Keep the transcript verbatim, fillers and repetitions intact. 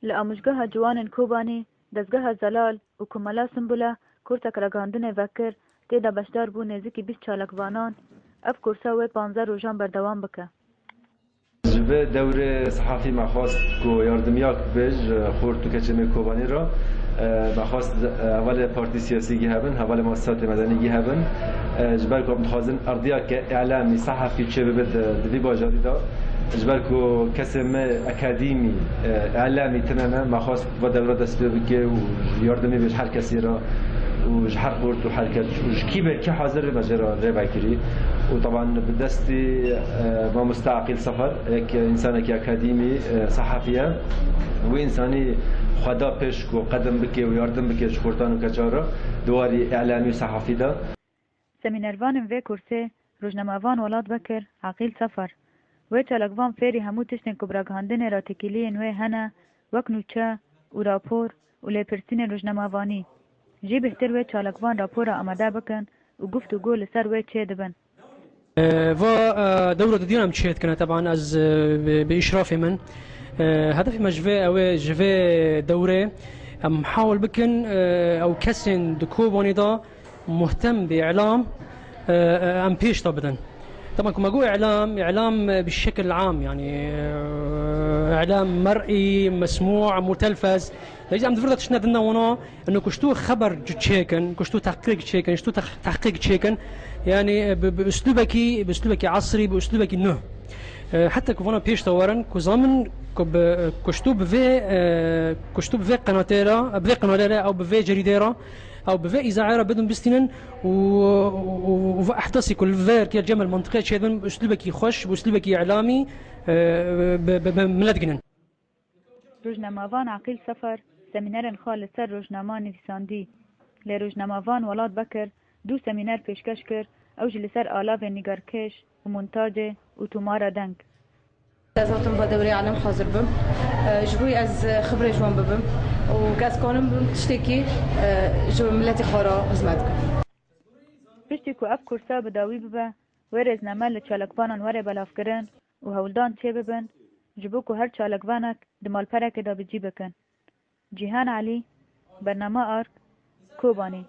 Li Amûjgeha Ciwanên Kobanê, Dezgeha Zelal û ku Mela Simbula kursek ragihandinê vekir, tê de beşdar bû nêzîkî bîst çalakvanan. Ev kursa wê panzdeh rojan berdewam bike. Ji vê dewrê sehafî me xwest ku yardimiyak bibe ji xort û keçê me Kobanî re. Me xwest hevalê partî siyasî hebin, hevalê muesesatê medenî hebin. Ji ber ku em dixwazin erdiyeke îlamî, sehafî çêbibe di, di vî bajarî de. Ji ber ku kesê me akademî, îlamî tune ne, me xwest va dewra dest pê bike û yardimî bê ji her kesî re û ji her xort û her keç û ji kî be kî hazir be me jê re rê vekirî. Û teban bi destî mamoste Aqîl Sefer, yek însanekî akademî, sehafî ye. Wî însanî xwe da pêş ku qedim bike û yardim bike ji xortan û keça re di warî îlamî û sehafî de. Semînervanên vê kursê rojnamevan Welat Bekir, Aqîl Sefer. Wê çalakvan fêrî hemû tiştên ku bi ragihandinê re têkiliyên wê hene, wek nûçe û rapor û lêpirsînên rojnamevanî. Jî bêhtir wê çalakvan rapora amade bikin û guftûgo li ser wê çêdibin. Va dewra dudiyan em çêdikine, teban ez bi îşrafê min. Hedefê me ji vê ew ê, ji vê dewrê em hawil bikin ew kesên di Kobanê de muhtem bi îlam em pêş de bidin. Teban ku me got îlam, îlam bi şekil am, yanî îlam mer'î, mesmû, mutelfez. Lê em di vir de tiştine din de wana, ino ku ji tu xeber çêkin, ku ji tu tehqîq çêkin, ji tu tehqîq çêkin, yanî bi, bi uslûbekî, bi uslûbekî esrî, bi uslûbekî nuh. Heta ku vana pêş de werin, ku zamin ku bi, ku ji tu bi vê, ku ji tu bi vê qenatê re, bi vê qenalê re ew bi vê cerîdê re, ew bi vê îzaê re bidin bistînin û, û, û vê ehdasî ku li vê erkê cem el mantiqê çêdin, bi uslûbekî xweş, bi uslûbekî îlamî, bi, bi, bi milet ginin. Rojnamevan Aqîl Sefer semînerên xwe li ser rojnama nivîsandî. Lê rojnamevan Welat Bekir du semîner pêşkeş kir, ew jî li ser alavên nîgarkêş û montacê û tûmara deng. Ez hatim va dewrê îlam hazir bim. Ji bo ez xibrê ji wan bibim û ke ez kanim bim tiştekî ji miletê xwe re xizmet bikim. Piştî ku ev kursa bi dawî bibe, wê rêzname li çalakvanan were belavkirin û hewldan çêbibin, ji bo ku her çalakvanek di malperekê de bi cî bikin. Cîhan Elî, Bernama Ark, Kobanî.